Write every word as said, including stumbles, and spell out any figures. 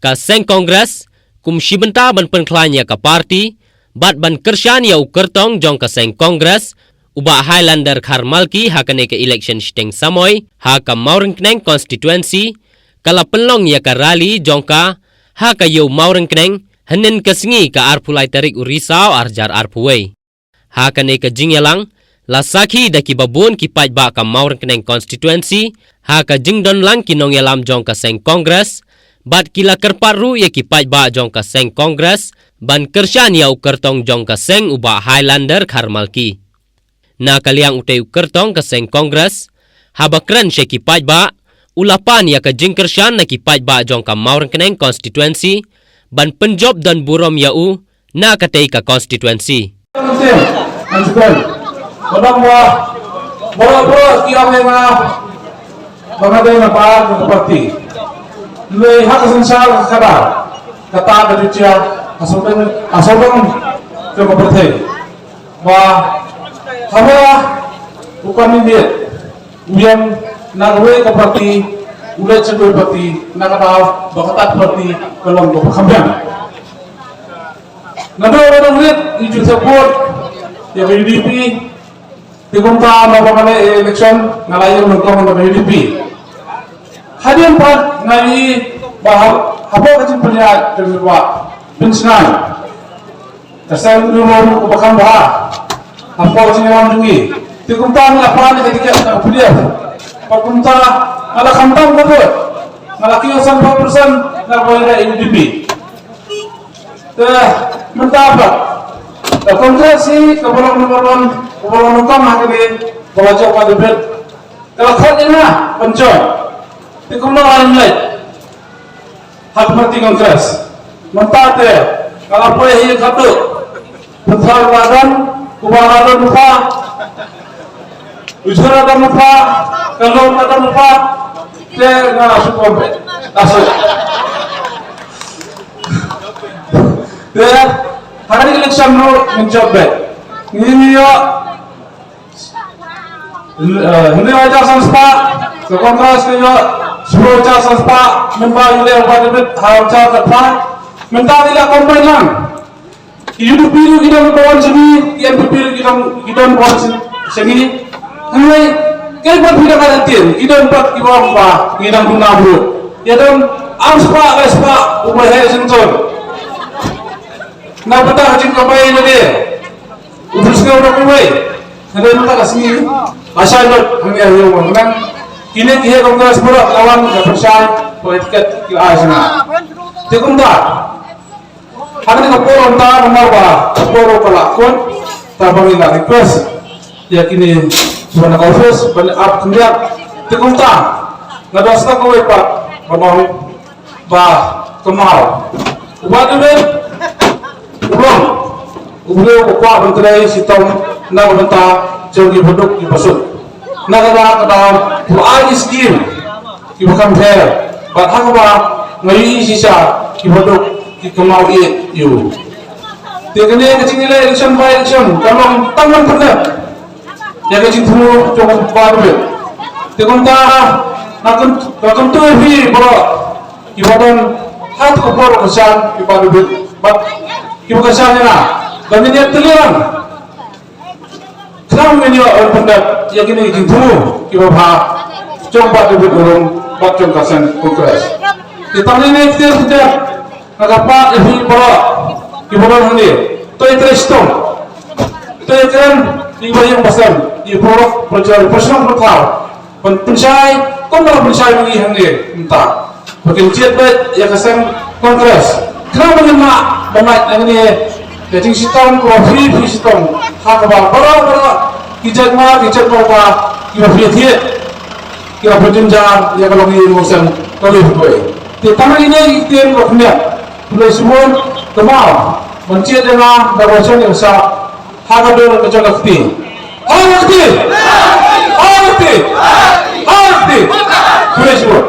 ka seng Congress kum shi bynta ban pynkhlaiñ ïa ka party bad ban kyrshan ïa u kyrtong jong ka seng Congress, u Bah Highlander Kharmalki, ha kane ka election shiteng samoi ha ka Mawryngkneng constituency, ka la pynlong ïa ka rally jong ka ha ka Ïew Mawryngkneng hynnin ka sngi, ka arphew lai tarik u Risaw arhajar arphew wei. Ha kane ka jingïalang la sakhi da kiba bun ki paidbah ka Mawryngkneng constituency, ha ka jingdon lang ki nongïalam jong ka seng Congress, bad ki la kyrpad ruh ïa ki paidbah jong ka seng Congress ban kyrshan ïa u kyrtong jong ka seng, u Bah Highlander Kharmalki. Na ka liang utei u kyrtong ka seng Congress, haba kren sha ki paidbah, u la pan ïa ka jingkyrshan na ki paidbah jong ka Mawryngkneng constituency ban pynjop don burom ïa u na katei ka constituency. Ba dang ba, ba, ba, ki ong ïa nga, ba nga dei na ba ka party. Lei ha ka synshar ka khadar, kata ka jutia, ha sawdong, ha sawdong ka pyrthei. Ba haba u candidate u ïeng na kawei ka party, u leit sha kawei party, na ka daw ba kata ka party ka long kaba kham biang. Naduh ba dang rit i ju support ïa ka U D P, te kumta naba nga leh election nga la ïeng nyngkong na ka U D P. Hadien pat nga ïohi ba ha, hapoh ka jingpynïaid jong ki paidbah, pynshngaiñ ka seng u rum uba kham bha hapoh ka jingïalam jong ngi. Te kumta nga la pan ïa ka tiket na U P D F. Bad kumta nga la khamtam ka vote, nga la kiew sanphew percent na ka vote ïa U D P. Te mynta pat ka Congress hi kaba long number one, kaba long nyngkong ha kane, ba la jop ka debate, ka la khot ïa nga ban join. Te kumno ngam leit ha ka party Congress? Mynta te ka la poi hi ka duk. Pynthor la don, kuba la don pha. Ujhur la don pha, ka lum la don pha. Te nga la shu pom beit. Asu. Te ha kane ka election ruh ngin jop beit. Ngin ïoh, eh, hynriew hajar san spah, ka Congress ka ïoh shiphew hajar san spah, mynba u leh u Bah David hajar khatphra. Mynta ngi la combine lang. Ki U D P ruh ki don ba wan sha ngi, ki N P P ruh ki don, ki don ba wan sha, sha ngi. Hynrei kaei ba phi dang ïathuh, ki don pat kiba ong ba ngi dang duna briew. Ïa don ar spah lai spah uba heh shyntur. Na bynta ka jingkawei na dei u pyrshah na kawei. Na dei mynta ka sngi, lashai lut hangne ha Ïew Mawryngkneng. Kine ki heh Congress baroh ki la wan, ki la pyrshang, ki la ai tiket, ki la ai sha nga. Te kumta, ha kane ka por mynta namar ba ka por ruh ka la kut, te ba ngi la request ïa kine kiba na ka office ban ap khyndiat. Te kumta nga don sa kawei pat ban ong ba kynmaw, u Bah David u long u briew uba kwah ban trei shitom na ka bynta jong ki baduk ki basuk. Na kata ka daw u ai ki skim kiba kham pher, bad ha kaba nga ïohi shisha ki baduk ki kynmaw ïa u. Te kane ka jingïaleh election by election ka long tang ban pyndep ïa ka jingthmu jong u Bah David. Te kumta nga kyn, nga kyntu ïa phi baroh kiba don ha kata ka por kyrshan ïa u Bah David bad kiba kyrshan ïa nga, ba ngin ïa tylli lang. Khnang ngin ïoh ban pyndep ïa kine ki jingthmu kiba bha jong Bah David Urung bad jong ka seng Congress. Te tang ine i ktien ktien, nga kyrpad ïa phi baroh kiba don hangne, to ïatrei shitom, to ïakren ïa kiba ïeng ba sem, ïa baroh, para jong, para shnong para thaw. Ban pynshai kumba la pynshai ma ngi hangne mynta, ba kin jied beit ïa ka seng Congress. Khnang ba ngin mad, ba ngin mad hangne ka jingshitom kaba phi phi shitom, ha kaba baroh baroh ki jait mar ki jait mar ba kiba phi thied ki la pynjynjar ïa ka longïing longsem kawei pa kawei. Te tang ine i ktien ba khyndiat, khublei shibun, kynmaw ban jied ïa nga da ka jong ka sah ha ka dur ka jong ka kti. Ha ka kti! Ha ka kti! Ha ka kti! Khublei shibun.